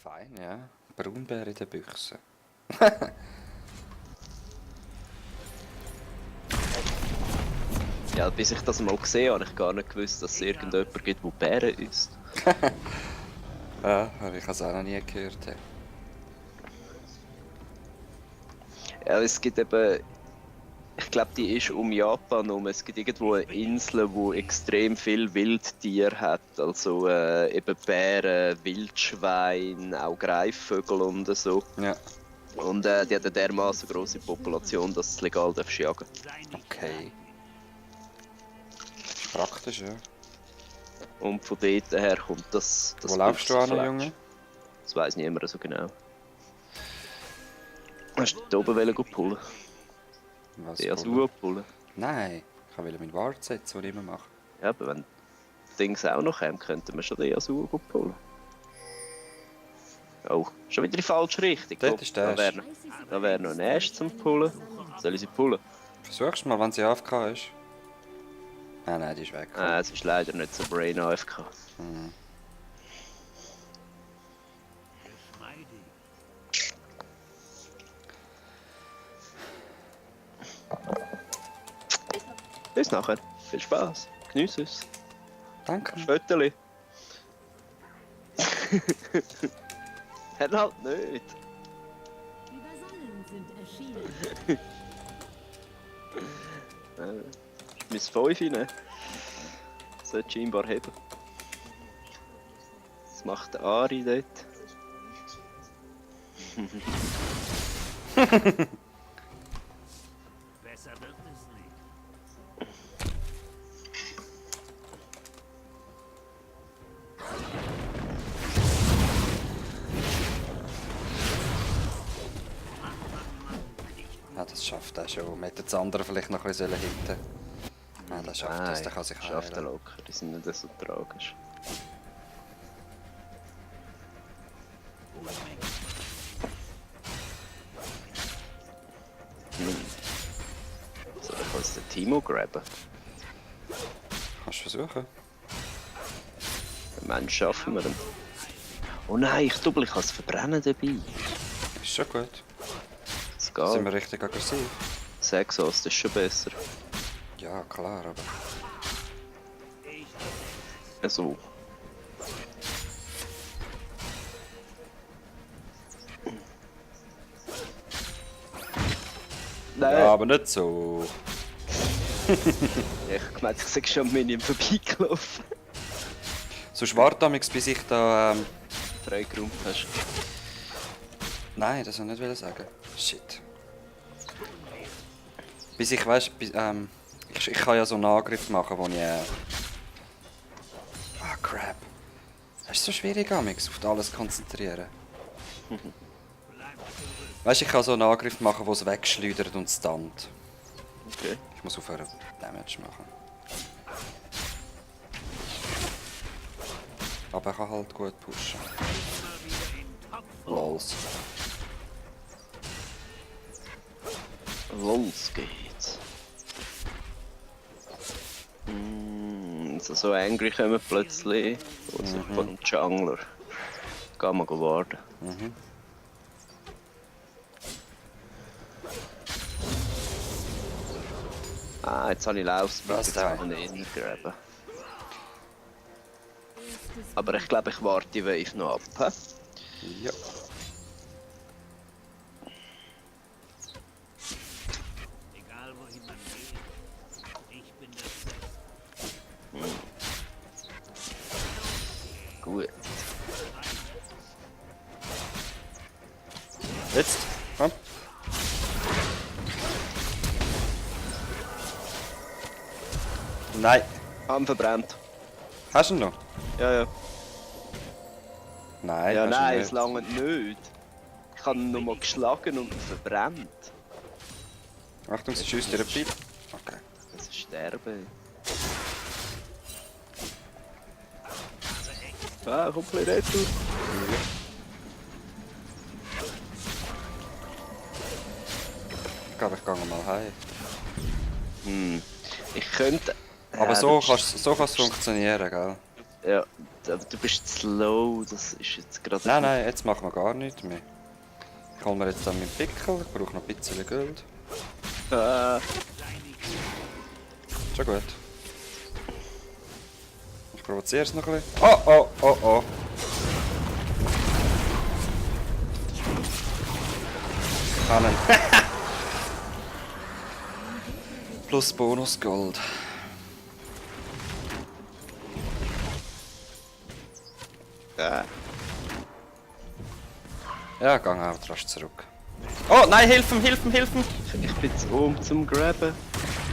Fein, ja. Braunbär in der Büchse. Ja, bis ich das mal gesehen habe, habe ich gar nicht gewusst, dass es irgendjemand gibt, der Bären isst. Ja, habe ich also auch noch nie gehört. Ja. Ja, es gibt eben, ich glaube, die ist um Japan herum. Es gibt irgendwo eine Insel, wo extrem viel Wildtier hat. Also eben Bären, Wildschweine, auch Greifvögel und so. Ja, Und die hat eine dermaßen grosse Population, dass es legal jagen darf. okay. Ist praktisch, ja. Und von dort her kommt das Wo laufst du an, Büchsenfleisch. Junge? Das weiss niemand so genau. Hast du da oben pullen? Was? Die Pullen? Asua pullen? Nein, ich will meinen Wart setzen, den ich immer mache. Ja, aber wenn Dings auch noch kommen, könnten wir schon die Asua pullen. Oh, schon wieder in die falsche Richtung. Dort ist der Ash. Da wäre noch ein Ash zum Pullen. Soll ich sie pullen? Versuchst du mal, wenn sie AFK ist? Ah nein, die ist weg. Es ist leider nicht so Brain AFK. Hm. Bis nachher. Viel Spaß. Genieß es. Danke. Fötterli. Hat halt nicht. Die Vasallen sind erschienen. Mein 5 rein. Sollte scheinbar haben. Was macht der Ari dort? Besser wird es nicht. Ja, das schafft er schon. Man hätte das andere vielleicht noch ein bisschen hinten. Ja, das schafft das, der kann sich schafft er heilen. locker. Die sind nicht so tragisch. Soll ich uns den Timo grabben? Kannst du versuchen. Den Mensch schaffen wir ihn. Oh nein, ich habe es verbrennen dabei. Ist schon gut. Es Sind wir geht. richtig aggressiv? Exhaust ist schon besser. Ja, klar, aber... Also. Nein, Ja, aber nicht so. ich meinte, ich sei schon am Minion vorbeigelaufen. So schwarz damals, bis ich da... Freigeräumt hast. Nein, das soll ich nicht sagen. Shit. Bis ich weiss, ich kann ja so einen Angriff machen, wo ich... Ah, crap. Es ist so schwierig, amix, auf alles konzentrieren. Weißt du, ich kann so einen Angriff machen, der es wegschleudert und stunt. Okay. Ich muss aufhören, Damage machen. Aber er kann halt gut pushen. Lols. Los geht's. So angry kommen plötzlich. Also von dem Jungler. Gehen wir warten. Mhm. Ah, jetzt habe ich Laufspeed, Was jetzt da? kann ich ihn graben. Aber ich glaube, ich warte die Wave noch ab. Hä? Ja. Egal wohin man geht, ich bin das Gut. Jetzt, komm. Nein. Haben verbrannt. Hast du ihn noch? Ja, ja. Nein, Ja, hast du nein, ihn es lange nicht. Ich habe ihn nur mal geschlagen und verbrannt. nicht. Achtung, sie schießt dir ein Pfeil. Okay. Das ist Sterben. Ah, komplett retour. Ich glaube, ich gehe mal heim. Ich könnte... Aber so kann es funktionieren, gell? Ja, aber du bist slow, das ist jetzt gerade... Nein, jetzt machen wir gar nichts mehr. Ich hole mir jetzt dann meinen Pickel, ich brauche noch ein bisschen Gold. Schon gut. Ich provoziere es noch ein bisschen. Oh, oh, oh, oh. Kannen. Plus Bonus Gold. Ja, gang auch rasch zurück. Oh, nein, hilf ihm, hilf ihm, hilf ihm! Ich bin zu oben zum Grabben.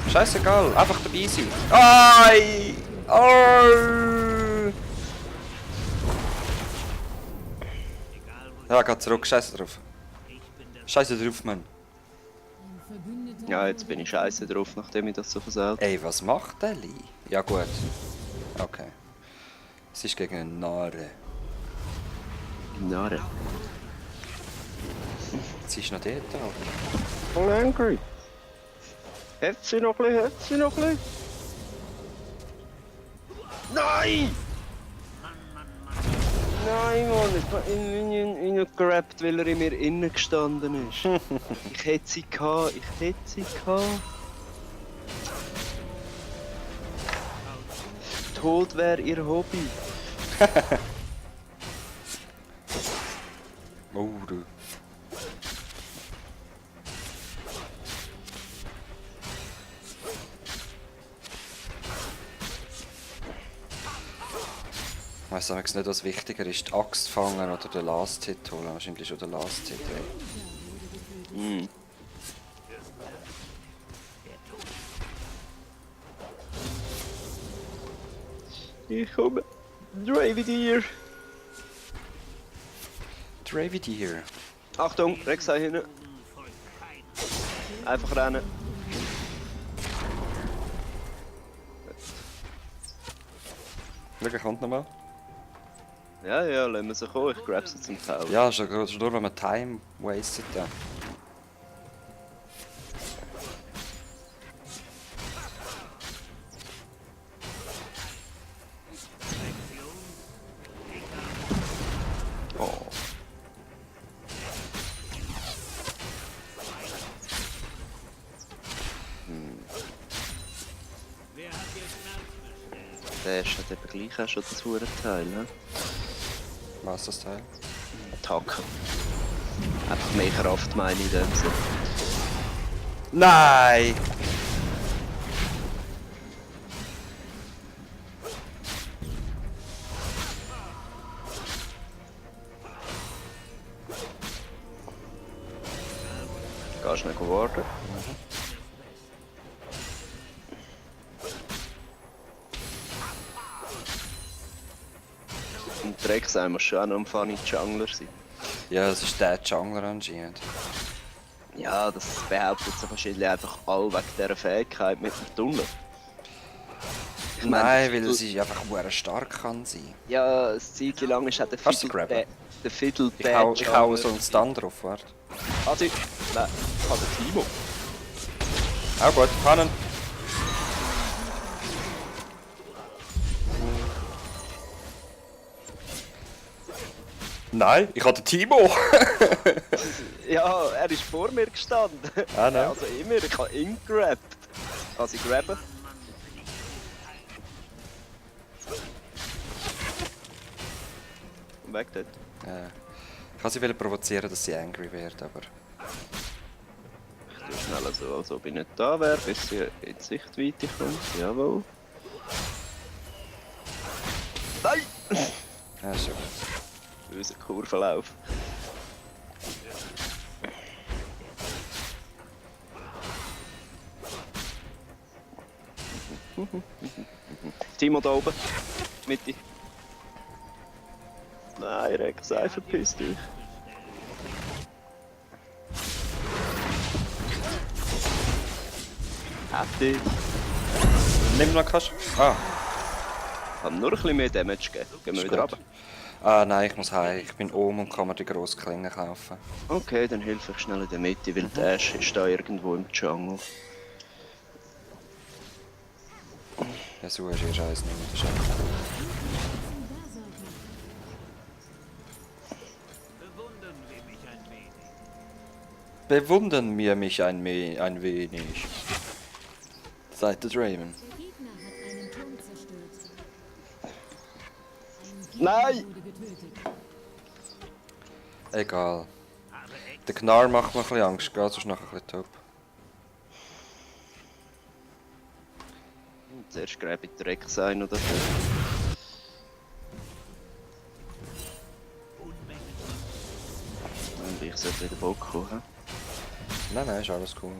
Scheißegal, einfach dabei sein. Ai! Oh! Ja, geht zurück, scheiße drauf. Scheiße drauf, Mann. Ein Verbündeter Ja, jetzt bin ich scheiße drauf, nachdem ich das so versaut. Ey, was macht der Lee? Ja, gut. Okay. Es ist gegen einen Narren. Narre. Sie ist noch dort, Alter. Voll angry. Hat sie noch ein bisschen, hat sie noch ein bisschen. Nein! Nein, Mann, ich hab ihn reingerappt, weil er in mir innen gestanden ist. Ich hätte sie gehabt, ich hätte sie gehabt. Tod wäre ihr Hobby. Oh, du. Ich weiss aber nicht, was wichtiger ist, die Axt fangen oder den Last Hit holen. Wahrscheinlich schon den Last Hit, ey. Ich komme. Dravidier. Dravidier. Achtung, Rek'Sai hinten. Einfach rennen. Schau, er kommt nochmal. Ja, ja, lassen wir sie kommen, ich grab sie zum Teil. Ja, schon nur, wenn man Time wastet, ja. Oh. Der ist halt eben gleich auch schon das Hurenteil, ne? Was ist das Teil? Attack. Einfach mehr Kraft meine ich in dem Sinne. Nein! Gehst du nicht warten? Und Dreck sein muss schon auch noch ein funny Jungler sein. Ja, das ist der Jungler anscheinend. Ja, das behauptet sich wahrscheinlich einfach all wegen dieser Fähigkeit mit dem Tunnel. Ich meine, Nein, weil sie einfach sehr stark kann sein. ja, ein Zeit lang ist auch der Kannst du grabben? Fiddle Ich hau so einen Stun drauf, warte. Also, nein, ich habe den Timo. Auch gut, kann. Nein, ich hatte Timo! Ja, er ist vor mir gestanden. Ah, nein. Also immer, ich habe ihn gerappt. Kann sie grabben? Und weg dort. Ich wollte sie provozieren, dass sie angry wird, aber... Ich tue schnell so, als ob ich nicht da wäre, bis sie in die Sichtweite kommt. Jawohl. Nein! Ja, schon. Böser Kurvenlauf. Timo da oben. Mitte. Nein, Rek'Sai, verpiss dich. Hätte ich. Nimm noch Kasch. Ah. Kann nur ein bisschen mehr Damage geben. Gehen wir Ist wieder gut. runter. Ah nein, ich muss heim. Ich bin oben und kann mir die grosse Klinge kaufen. Okay, dann helfe ich schnell in der Mitte, weil der Ash ist da irgendwo im Jungle. Ja, so ist ihr Scheiß nicht mehr. Das ist einfach- bewundern wir mich ein wenig. Sagt der Draven. Der Gegner hat einen Turm zerstört. Ein Nein! Gegner wurde getötet. Egal. Aber Ex Der Gnar macht mir ein bisschen Angst, geht sonst nachher ein bisschen top. Zuerst greife ich den Rex ein oder so. Und ich sollte wieder Bock kommen. Hä? Nein, ist alles cool.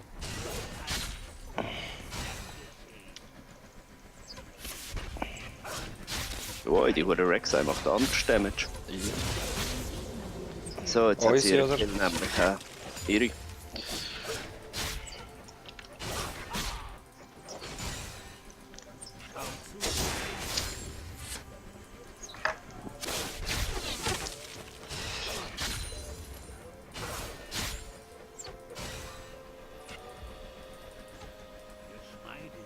Wow, die hure Rex macht anders Damage. So, jetzt hat Unsere, sie ihre oder? Kill nämlich ihre. geschmeidig.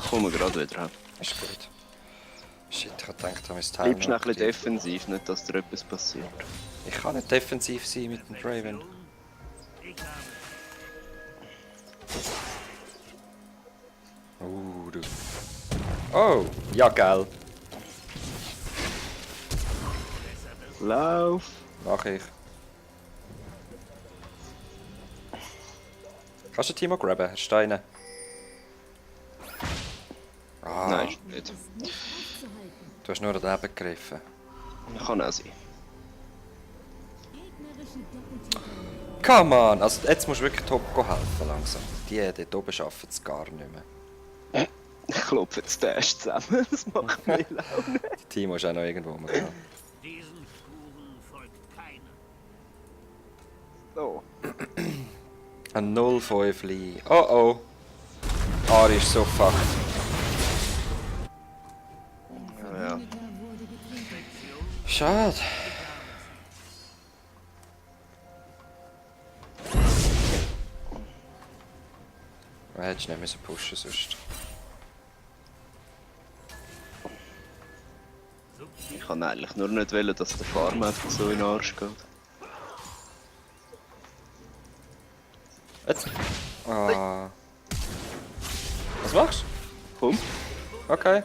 Kommen wir gerade wieder her. Ist gut. Shit, ich hab gedacht, da mein Teil Bleibst noch ein bisschen defensiv, nicht dass dir etwas passiert. Ich kann nicht defensiv sein mit dem Draven. Ich habe Du. Oh, ja, geil. Lauf! Mach ich. Kannst du Timo grabben? Steine. Ah, Nein, ist nicht. Ist nicht aufzuhalten. du hast nur daneben gegriffen. Kann auch sein. Gegnerische Doppeltäter. Come on! Also jetzt musst du wirklich top helfen langsam. Die dort oben schaffen es gar nicht mehr. Ich klopfe jetzt den Ash zusammen, das macht mir Laune. Die Timo ist auch noch irgendwo rumgegangen. diesen Spuren folgt keiner. So. Ein 0-5 Lee. Oh oh! Ari ist so fucked. Ja. Verbündeter wurde getötet. Schade. Du hättest nicht müssen pushen sonst. Ich kann eigentlich nur nicht wollen, dass der Farm einfach so in den Arsch geht. Jetzt. Ah. Was machst du? Komm. Okay.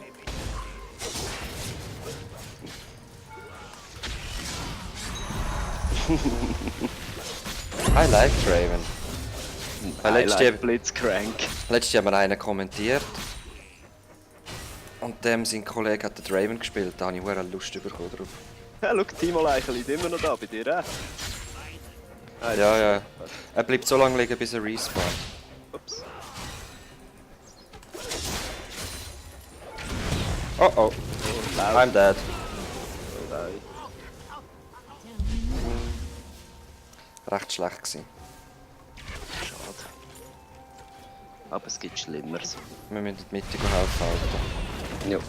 I like Draven. Blitzcrank. Letztes Jahr hat mir einer kommentiert. Und dem sein Kollege hat den Draven gespielt, da habe ich eine Lust bekommen drauf. Ja, schau, Timo Leichel ist immer noch da, bei dir auch. Ah, Ja, ja. Er bleibt so lange liegen, bis er respawnt. Ups. Oh oh, Lauf. I'm dead. Nein. Recht schlecht gewesen. Schade. Aber es gibt Schlimmeres. Wir müssen in die Mitte helfen, Alter. Ja.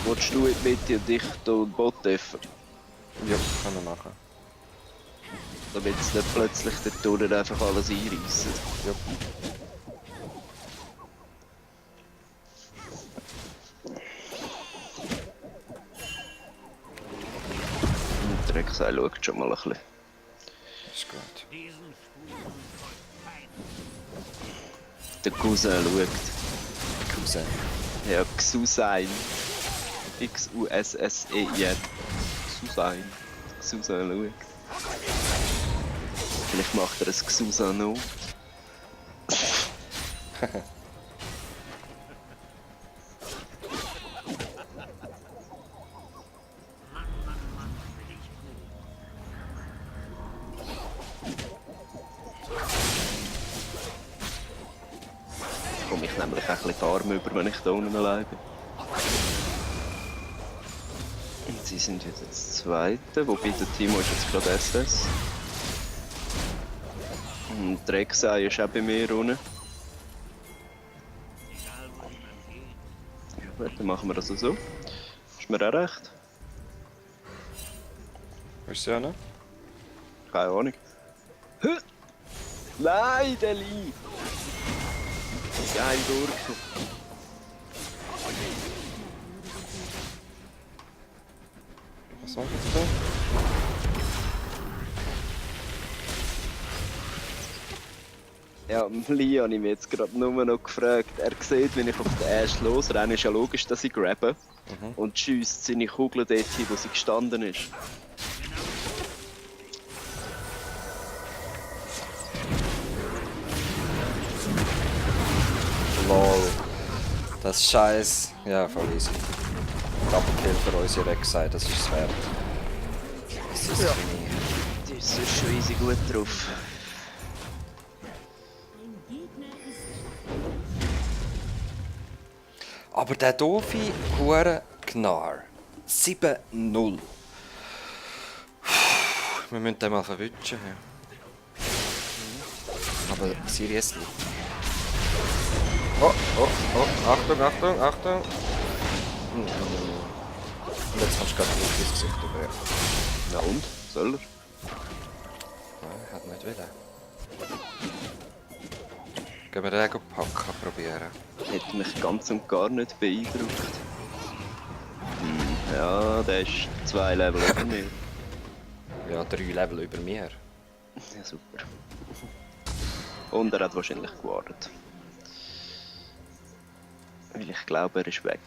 Willst du in die Mitte und dich hier und Bot treffen? Ja, können wir machen. Damit es nicht plötzlich der Tunnel einfach alles einreissen. Ja. Und der Rexei schaut schon mal ein bisschen. Ist gut. Diesen Spuren folgt keiner. Der Cousin schaut. Cousin. Ja, Xusain. X-U-S-S-E-I-N. Xusain. Xusain schaut. Vielleicht macht er ein Xusan noch. Jetzt komme ich nämlich ein bisschen Farm über, wenn ich da unten allein bin. Und sie sind jetzt das Zweite, wobei der Timo ist jetzt gerade SS. Und der Rexei ist auch bei mir unten. Egal wohin man geht. Ja, gut, dann machen wir das so. Ist mir auch recht? Willst du ja noch? Keine Ahnung. Hä? Nein, der Lee! Geil, Gurke. Was machst du? Ja, Lee habe ich mich jetzt gerade nur noch gefragt. Er sieht, wenn ich auf den Ash losrenne, ist ja logisch, dass ich grabbe. Und schiesst seine Kugel dort hin, wo sie gestanden ist. Lol. Das ist scheiß. Ja, voll easy. Double Kill für unsere Rek'Sai, das ist es wert. Das ist Ja. für mich. Die ist sonst schon easy gut drauf. Ein Gegner ist Aber der doofe Hure Gnar. 7-0. Wir müssen den mal verwutschen. Ja. Aber seriously. Oh, oh, oh, Achtung, Achtung, Achtung. Und jetzt kannst du gerade ins Gesicht über. Ja und? Soll er? Nein, ich hätte nicht wollen. Gehen wir den packen, probieren. Hat mich ganz und gar nicht beeindruckt. Ja, der ist 2 Level über mir. Ja, 3 Level über mir. Ja, super. Und er hat wahrscheinlich gewartet. Weil ich glaube, er ist weg.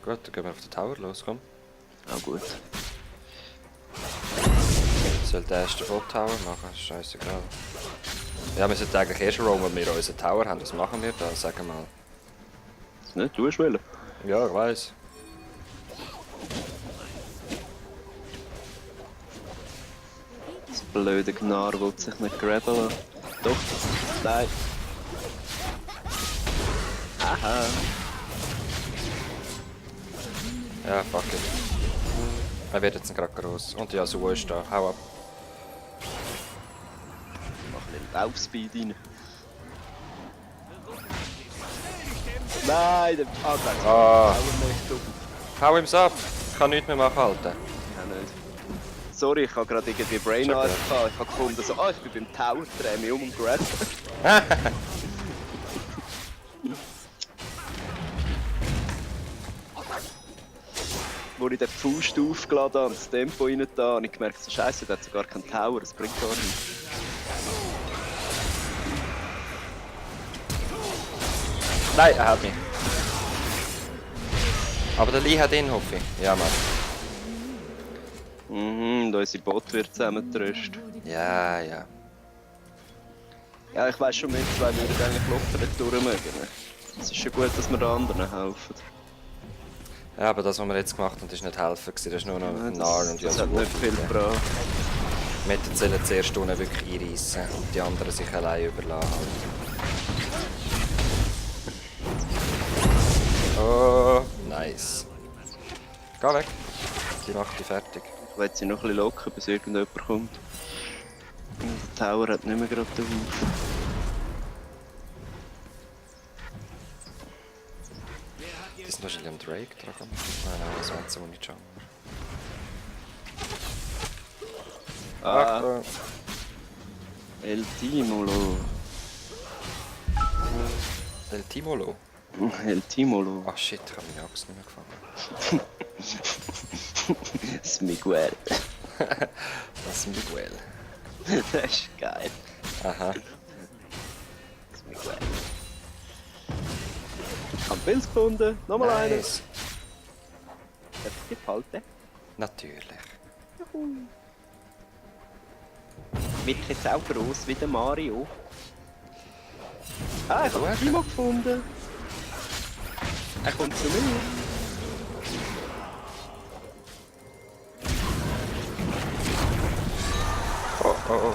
Gut, dann gehen wir auf den Tower los, komm. Ah gut. Soll der erste Bot Tower machen? Scheißegal. Ja, wir sollten eigentlich erst roamen, wenn wir unseren Tower haben. Was machen wir da? Sag mal. Das nicht, du hast wollen. Ja, ich weiss. Das blöde Gnar will sich nicht grabben lassen. Doch, nein. Aha. Ja, fuck it. Er wird jetzt gerade groß. Und ja, so ist da. Hau ab. Mach ein bisschen Laufspeed rein. Nein, der Angriff. Ah, nicht auf. hau ihm ab. Ich kann nichts mehr machen, Alter. Ja, nicht. Sorry, ich habe gerade irgendwie Brainard gehabt. Ich habe gefunden, so, ich bin beim Tower, drehe mich um und grab. Wo ich den Faust aufgeladen habe und das Tempo rein da, habe ich gemerkt, so Scheiße, der hat sogar keinen Tower, das bringt gar nichts. Nein, er hat mich. Aber der Lee hat ihn, hoffe ich. Ja, Mann. Und unsere Bot wird zusammengetröstet. Ja, ja. Ja, ich weiss schon, wir zwei würden eigentlich locker nicht durchmögen. Es ist schon gut, dass wir den anderen helfen. Ja, aber das, was wir jetzt gemacht haben, ist nicht helfen. Das ist nur noch Ja, Narn und das hat Yasuo. nicht viel gebracht. Wir hätten sollen die erste Stunde wirklich einreissen und die anderen sich allein überlassen. Oh, nice. Geh weg. Die macht die fertig. Ich will sie noch ein bisschen locken, bis irgendjemand kommt. Und der Tower hat nicht mehr gerade den Wurf. Die sind wahrscheinlich am Drake dran. Nein, nein, das wollen sie auch nicht schon. Ah, Achtung. El Timolo. El Timolo. El Timolo. Ach shit, ich habe meine Axt nicht mehr gefangen. Das Miguel. Das ist Miguel. Das ist geil. Aha. Das Miguel. Ich habe Pilz gefunden. Nochmal einen. Nice. Darf ich die behalten? Natürlich. Wird jetzt auch gross wie der Mario. Ah, ich habe Gut. Timo gefunden. Er kommt zu mir. Oh, oh, oh.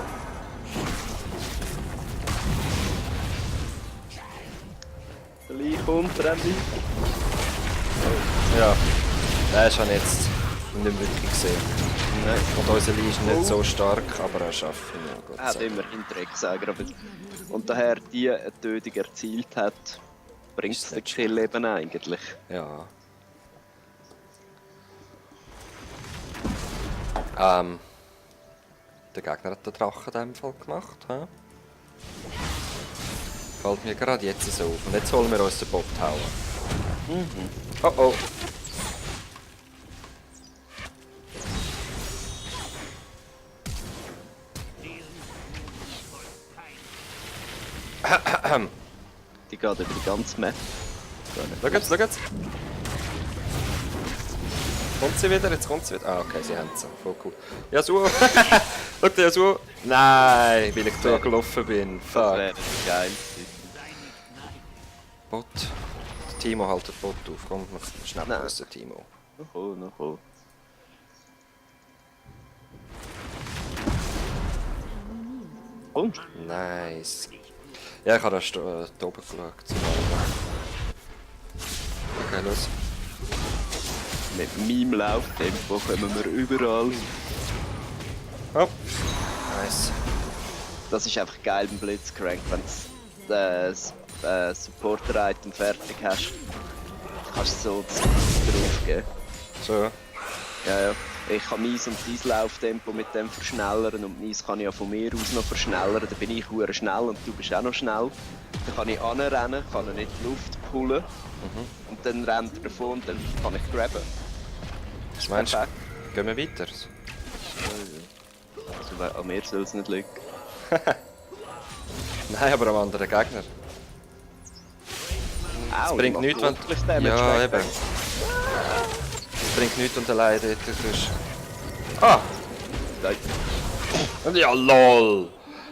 Der Lee kommt, rennt weiter. Ja. Den ist jetzt nicht mehr wirklich gesehen. Nein. Und unser Lee ist nicht so stark, aber er schafft ihn. Ja, Gott Er hat sei Dank. immerhin Drecksäger. Und daher die eine Tötung erzielt hat, bringt es Ist den nicht Kill eben eigentlich. Ja. Der Gegner hat den Drachen in dem Fall gemacht. He? Fällt mir gerade jetzt so auf. Und jetzt holen wir uns den Bob Tower. Oh oh. Die geht über die ganze Map. Schau jetzt, schau jetzt. Kommt sie wieder? Jetzt kommt sie wieder. Ah, okay, sie haben sie. Voll cool. Yasuo! Schau dir Yasuo! Nein, weil ich durchgelaufen bin. Das Fuck. wäre geil. Bot. Der Timo hält den Bot auf. Komm, noch schnell Nein. raus, Timo. Noch hoch. Kommst du? Nice. Ja, ich habe da oben geschaut. Okay, los. Mit meinem Lauftempo kommen wir überall. Hopp. Nice. Das ist einfach geil beim Blitzcrank, wenn du das Supporter-Item fertig hast. Kannst du so draufgeben. So. Ja. Ich kann meins und dein Lauftempo mit dem verschnellern und meins kann ich ja von mir aus noch verschnellern. Dann bin ich hure schnell und du bist auch noch schnell. Dann kann ich anrennen, kann ihn in die Luft pullen und dann rennt er davon und dann kann ich grabben. Was meinst du? Perfekt. Gehen wir weiter? Also, an mir soll es nicht liegen. Nein, aber am anderen Gegner. Au, Es bringt nichts, wenn... Ja, eben. Es bringt nichts, wenn du alleine dort bist. Ah! Ja, lol!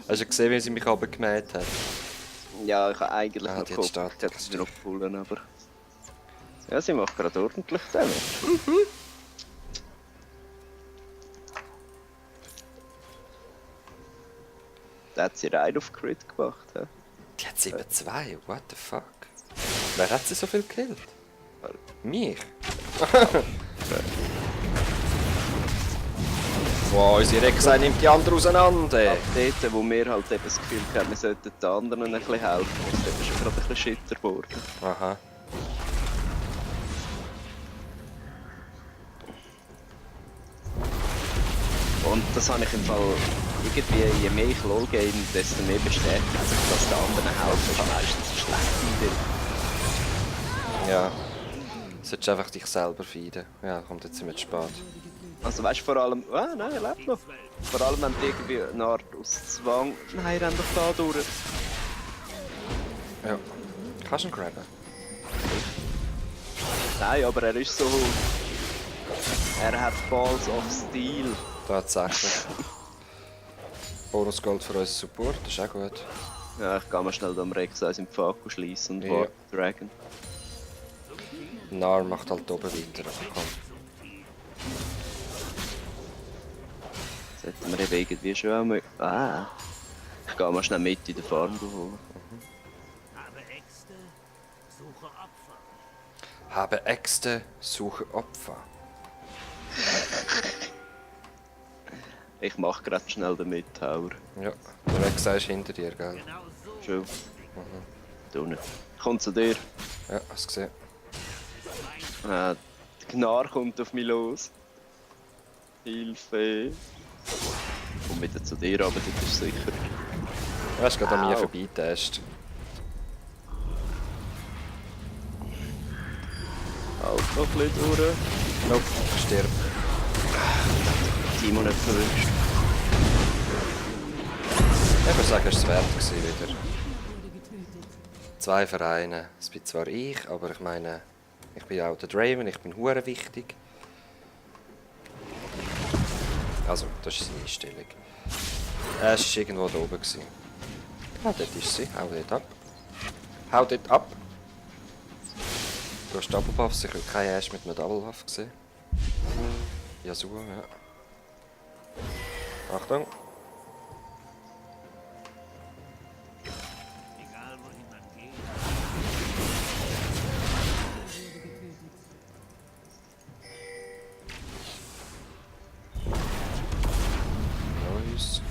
Hast du gesehen, wie sie mich runtergemäht hat? Ja, ich habe eigentlich Ah, noch die hat gehofft, stark ich hätte sie noch pullen, aber... Ja, sie macht gerade ordentlich Damage. Da hat sie rein auf Crit gemacht. Ja. Die hat 7-2, what the fuck? Wer hat sie so viel gekillt? Mich? Wow, unsere Rek'Sai nimmt die anderen auseinander! Ab dort, wo wir halt eben das Gefühl haben, wir sollten den anderen ein bisschen helfen, ist eben schon gerade ein bisschen shitter geworden. Aha. Und das habe ich im Fall irgendwie, je mehr ich LoL game, desto mehr bestätigt sich, dass den anderen helfen ist meistens eine schlechte Idee. Ja. Du solltest einfach dich selber feeden. Ja, kommt jetzt mit spät. Also weißt du vor allem, nein, er lebt noch. Vor allem wenn du irgendwie eine Art aus Zwang, nein, renn doch da durch. Ja. Kannst du ihn grabben? Nein, aber er ist so, er hat Balls of Steel. Tatsächlich. Bonus Gold für unseren Support, das ist auch gut. Ja, ich gehe mal schnell am Rek'Sai im Pfad schließen und Ja. warte Dragon. Nar macht halt oben weiter, aber komm. Das hätten wir eben irgendwie schon auch mal... Ich gehe mal schnell mit in der Farm holen. Habe Äxte, suche Opfer. Habe Äxte, suche Opfer. Ich mache gerade schnell den Mittower. Ja, der Rek'Sai ist hinter dir, gell? Genau so. Schön. Du nicht. Kommt zu dir. Ja, hast du gesehen. Der Gnar kommt auf mich los. Hilfe. Komm wieder zu dir, aber das ist sicher. Du hast gerade an mir Au. vorbeigetestet. Halt noch ein bisschen durch. Nope, stirb. Timo nicht verwünscht. Ich würde sagen, es war es wert gewesen wieder. wurde getötet. 2 Vereine. Das bin zwar ich, aber ich meine, ich bin auch der Draven, ich bin hure wichtig. Also, das ist seine Einstellung. Es war irgendwo da oben. Gewesen. Ah, dort ist sie. Hau dort ab. Hau dort ab. Du hast Double Buffs, ich habe keinen Ash mit einem Double Buff gesehen. Yasuo, ja. Achtung. Egal wohin man geht. Nice.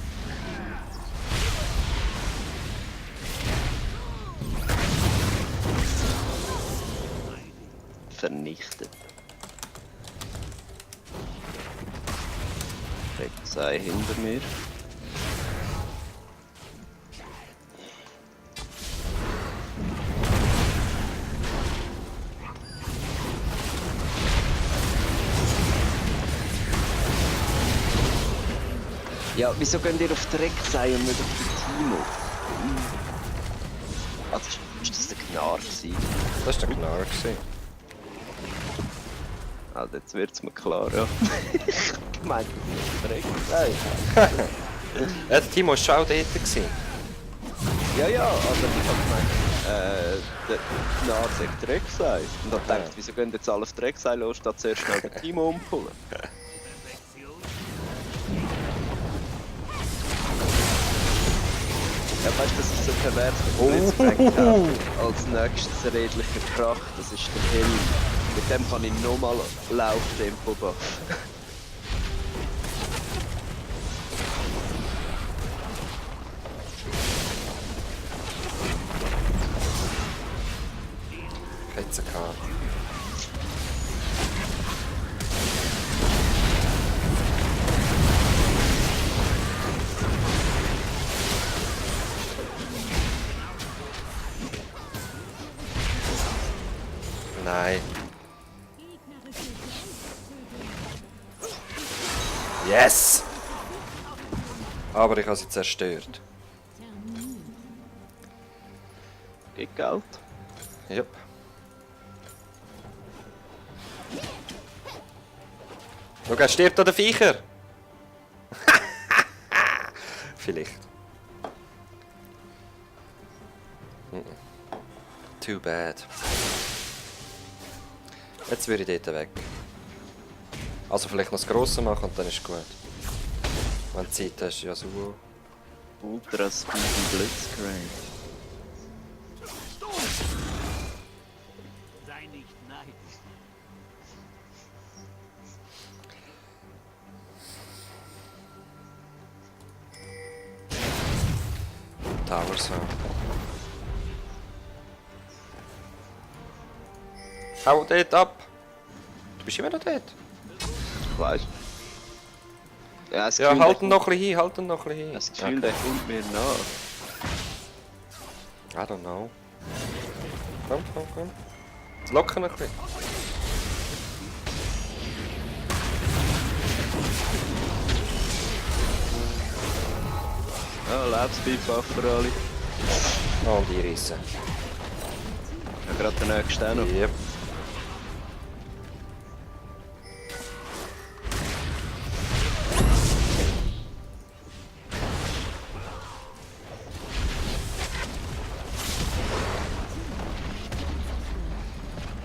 Vernichtet. Rek'Sai hinter mir. Ja, wieso gehen ihr auf den Rek'Sai und nicht auf den Timo? Also ist das der Gnar gewesen? Das war der Gnar. gewesen. Also jetzt wird's mir klar, ja. Ich meine, das ist direkt. Ja, der Timo war schon auch dort. Gewesen. Ja, ja, also ich hab gemeint, der Gnar sagt Dreckseil. Und hab gedacht, wieso gehen jetzt alle auf Dreckseil los, statt zuerst schnell den Timo umpulen? Ja, weißt du, das ist so pervers, Blitzcrank als nächstes redlicher Krach, das ist der Hill. Mit dem kann ich nochmal Lauftempo buffen. Hätte sie gehabt. Nein. Gegnerische Selbsttötung. Yes! Aber ich habe sie zerstört. Termin. Geht Geld. Yep. Schau, er stirbt an den Viecher! Vielleicht. Too bad. Jetzt würde ich dort weg. Also vielleicht noch das Grosse machen und dann ist gut. Wenn du Zeit hast, ja so. Ultra Speedy Blitzcrank. Sei nicht neidisch. Tower so. Hau dort ab! Du bist immer noch dort. Weißt du? Ja, das Ja, Gefühl, halt der ihn noch ein bisschen hin, halt ihn noch ein bisschen hin. Das Gefühl, der kommt mir nach. I don't know. Komm, komm, komm. Jetzt locker noch ein bisschen. Ja, Lebensbeifall für alle. Oh, und einreissen. Ja, gerade der nächste auch noch. Yep.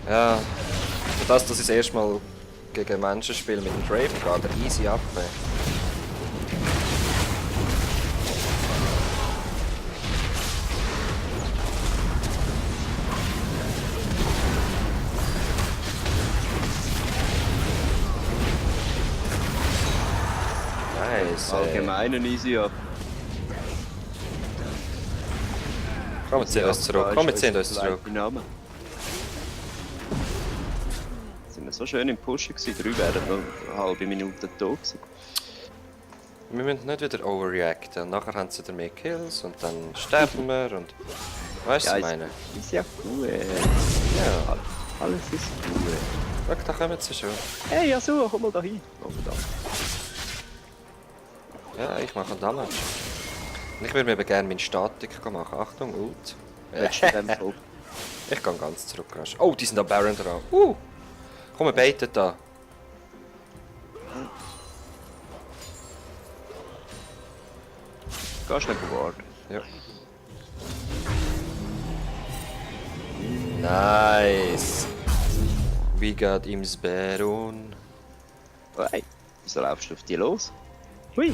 Ja, für das, dass ich das erste Mal gegen Menschen spiele mit dem Draven, geht er easy ab. Nice. Allgemeinen easy ab. Komm, wir ziehen uns zurück. Komm, wir ziehen uns zurück. Name. Sind wir so schön im Pushen gewesen, 3 wären noch eine halbe Minute tot gewesen. Wir müssen nicht wieder overreacten. Nachher haben sie wieder mehr Kills und dann sterben wir und... Weißt du, was ich meine? Ist ja gut. Ja. Alles ist gut. Schau, da kommen sie schon. Hey, ja so, komm mal da hin. Oh, da. Ja, ich mache einen Damage. Und ich würde mir aber gerne meine Statik machen. Achtung, Ult. Willst du in dem Fall? Ich gehe ganz zurück. Oh, die sind an Baron dran. Komm, wir baitet da. Gehst du nicht warten? Ja. Nice. We got im's Baron. Hey, wieso laufst du auf die los? Hui.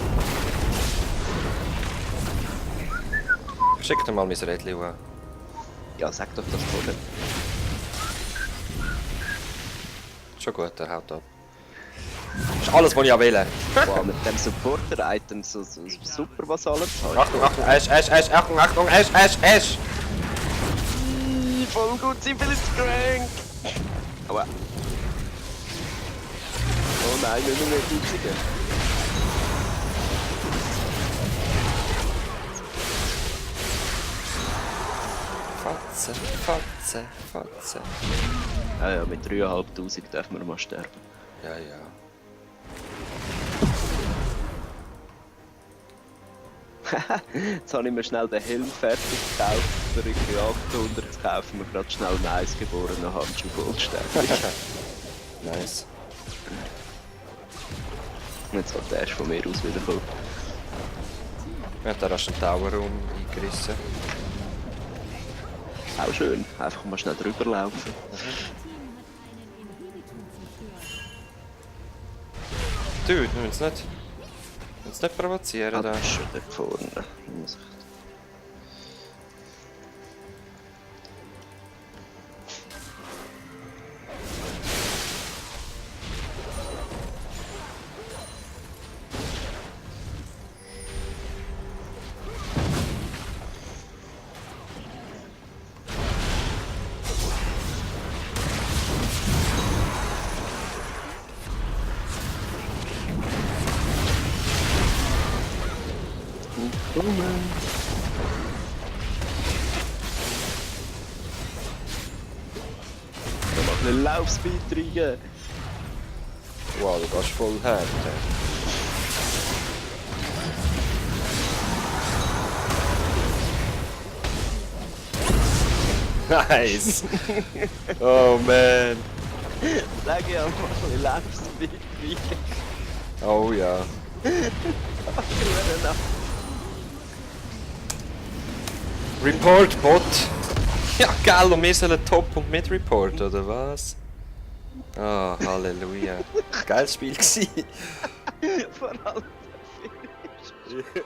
Ich schick dir mal mein Rädchen an. Ja, sag doch das vorher. Schon gut, er haut ab. Das ist alles, was ich will. Wow, mit dem Supporter-Item so super was alles hat. Achtung, Achtung, Ash, Ash, Ash, Achtung, Achtung, Ash, Ash, Ash! Voll gut, sie will jetzt crank! Aber... Oh nein, nicht mehr Dutzige. Fatze, Fatze, Fatze. Ah ja, mit 3'500 darf man mal sterben. Ja, ja. Jetzt habe ich mir schnell den Helm fertig gekauft. Forderung für 800 kaufen wir gerade schnell einen eisgeborenen Handschuh vollständig. Nice. Jetzt hat der erst von mir aus wieder kommen. Ja, da hast du den Tower eingerissen. Auch schön, einfach mal schnell drüber laufen. Team hat einen Inhibitor zerstört. Dude, wir müssen es nicht provozieren da. Das ist schon dort vorne. Muss ich- Dann mach einen Laufspeed rein. Wow, du gehst voll hart. Nice! Oh man! Sag ich einfach einen Laufspeed rein. Oh ja. Report Bot! Ja, geil, und wir sollen Top und Mid Report, oder was? Ah, Halleluja. Geiles Spiel gewesen. Vor allem der Finish.